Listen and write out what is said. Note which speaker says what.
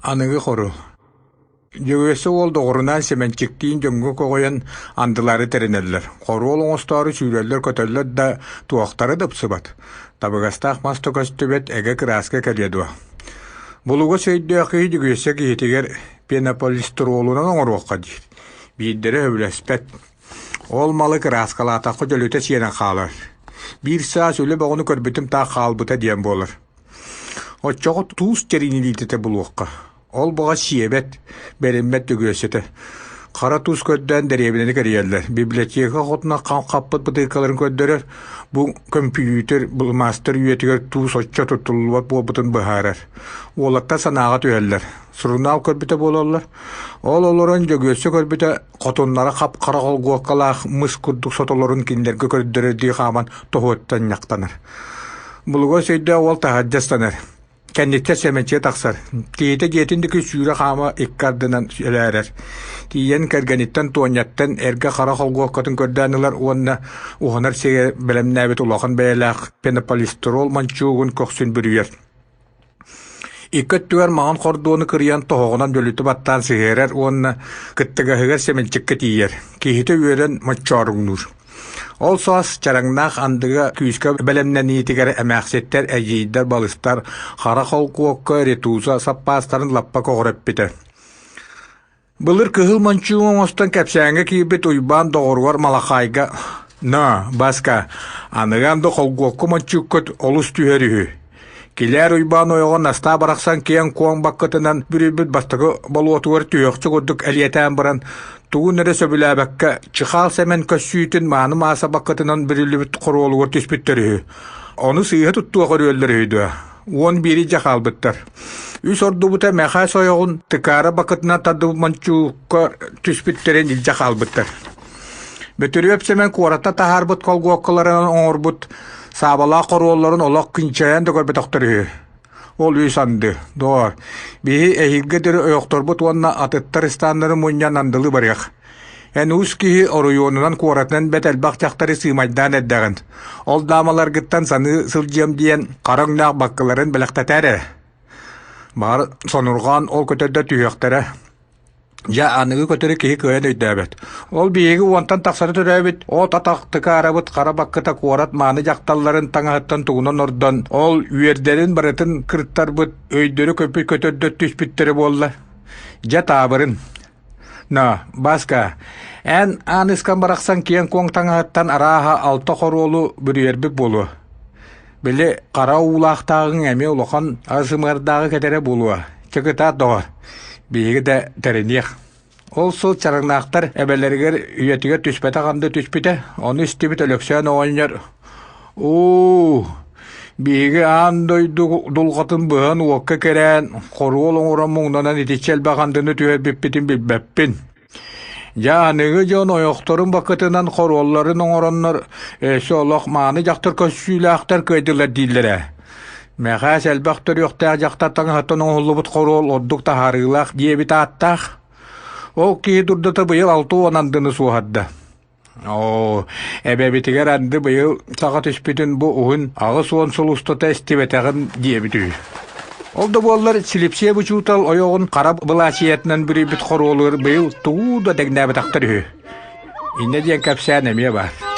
Speaker 1: Аныгы хору Дьөгүөссэ уол доҕорунаан Сэмэнчиктиин дьоҥҥо көҕүйэн андылары тэринэллэр, хоруол оҥостоору сүүрэллэр-көтөллөр да, туохтара да ыпсыбат, табыгастаах мас да көстүбэт, эгэ кырааска кэлиэ дуо. Булугас өйдөөх киһи Дьөгүөссэ киһитигэр пенополистиролунан оҥоруохха диир, биирдэрэ сөбүлэспэт. Ол малы кырааскалаатахха дьөлүтэ сиэнэн хаалар. Биир саас үлэ бөҕөнү көрбүтүм таах хаалбыта диэн буолар. Оччоҕо туус чэриҥилиитэтэ булуохха. Ол баҕа сиэбэт, бэриммэт Дьөгүөссэтэ. Хара туус көрдөөн дэриэбинэни кэрийэллэр. Библиотека хотуна хам хаппыт бытыыкаларын көрдөрөр, бу көмпүйүүтэр маастар үйэтигэр туус оччо туттуллубат буолбутун быһаарар. Уолаттар санааҕа түһэллэр. Сурунаал көрбүтэ буолаллар. Ол олорон Дьөгүөссэ көрбүтэ хотуннара хап-хара холгуоккалаах мыс курдук сотолорун кинилэргэ көрдөрөрдүү хааман тоһуоттан ньахтанар. Булугас өйдөөх уол таһырдьа ыстанар. Кэнниттэн сэмэнчигэ тахсар. Киһитэ дьиэтин диэки сүүрэ-хаама икки ардынан элээрэр. Тиийэн кэргэниттэн Туонньаттан эргэ хара холгуоккатын көрдөөн ылар уонна уһанар сигэ бэлэмнээбит улахан бэйэлээх пенополистирол мончуугун көхсүн бүрүйэр. Икки өттүгэр маҥан хордуону кырыйан тоһоҕонон дьөлүтэ баттаан сыһыарар уонна кыттыгаһыгар Сэмэнчиккэ тиийэр. Киһитэ үөрэн моччооруҥнуур. Ол саас чараҥнаах андыга күүскэ бэлэмнэниитигэр эмээхситтэр, эдьиийдэр, балыстар хара холкуокка ритуза саппаастарын лаппа көҕүрэппитэ. Былыр кыһыл мончуук оҥостон кэпсээҥҥэ киирбит Уйбаан доҕоругар Малахайга «На, Баска, аныгы анды холгуокка мончууккут олус түһэр үһү. Килээр Уйбаан ойоҕо Настаа барахсан киэҥ-куоҥ баккытынан бүрүйбүт бастакы болуотугар түһүөхчэ курдук элиэтээн баран, тугун эрэ сөбүлээбэккэ, Чыхаал Сэмэн көссүүтүн мааны мааса баккытынан бүрүллүбүт хоруолугар түспүттэр үһү. Ону сыыһа туттуох өрүөллэр үһү дуо? 11 дьэ хаалбыттар. Үс ордубута Мэхээс ойоҕун тыкаара бакытынан тардыбыт мончуукка түспүттэрин илдьэ хаалбыттар. Бөтүрүөп Сэмэн куората таһаарбыт колгуоккаларынан оҥорбут саабалаах хоруолларын олох кынчайан да көрбөтөхтөр үһү. Ол үс анды, доор, биһи эһиилгэ диэри ойохторбут уонна атыттар ыстааннары мунньан андылыы барыах. Эн уус киһи оройуонунан куоратынан бэрт элбэх дьахтары сыымайдаан эрдэҕин. Ол даамаларгыттан саныы сылдьыам диэн хара өҥнөөх баккыларын бэлэхтэтээр эрэ. Баҕар сонурҕаан ол көтөрдөр түһүөхтэрэ. Дьэ, аныгы көтөрү киһи кыайан өйдөөбөт. Ол биһиги уонтан тахсары төрөөбүт, от атах тыкаарабыт хара баккыта куорат мааны дьахталларын таҥаһыттан тугунан ордон, ол үөрдэрин барытын кыртарбыт, өйдөрү көппүт көтөрдөр түспүттэрэ буолла. Дьэ, таабырын. Но, Баска, эн Ааныскан барахсан киэҥ-куоҥ таҥаһыттан арааһа алта хоруолу бүрүйэрбит буолуо. Били хара уулаахтааҕыҥ эмиэ улахан ас-ымыардааҕы кэтэрэ буолуо. Чыкытаат доҕор, биһиги да тэриниэх. Ол сыл чараҥнаахтар эбэлэригэр үйэтигэр түспэтэх анды түспүтэ, ону истибит Өлөксөөн оҕонньор «Уу, биһиги аан дойду дулҕатын быһан уокка кэрээн, хоруол оҥорон муҥнанан итиччэ элбэх андыны түһэрбиппитин билбэппин. Дьэ, аныгы дьон ойохторун бакытынан хоруолларын оҥороннор, өссө олох мааны дьахтар көссүүлээхтэр кыайдылар дииллэрэ. Мэхээс элбэх төрүөхтээх дьахтар таҥаһыттан оҥоһуллубут хоруол ордук таһаарыылаах диэбит ааттаах. Ол киһи дурдата быйыл 60 андыны суоһарда. Оо, эбэбитигэр анды быйыл саҕа түспүтүн бу уһун 80 сыл устата истибэтэҕим диэбит үһү. Ол да буоллар Силипсиэп учуутал ойоҕун хара былаачыйатынан бүрүйбүт хоруолугар быйыл тугу да дэҥнээбэтэхтэр үһү. Инньэ диэн кэпсээн эмиэ баар.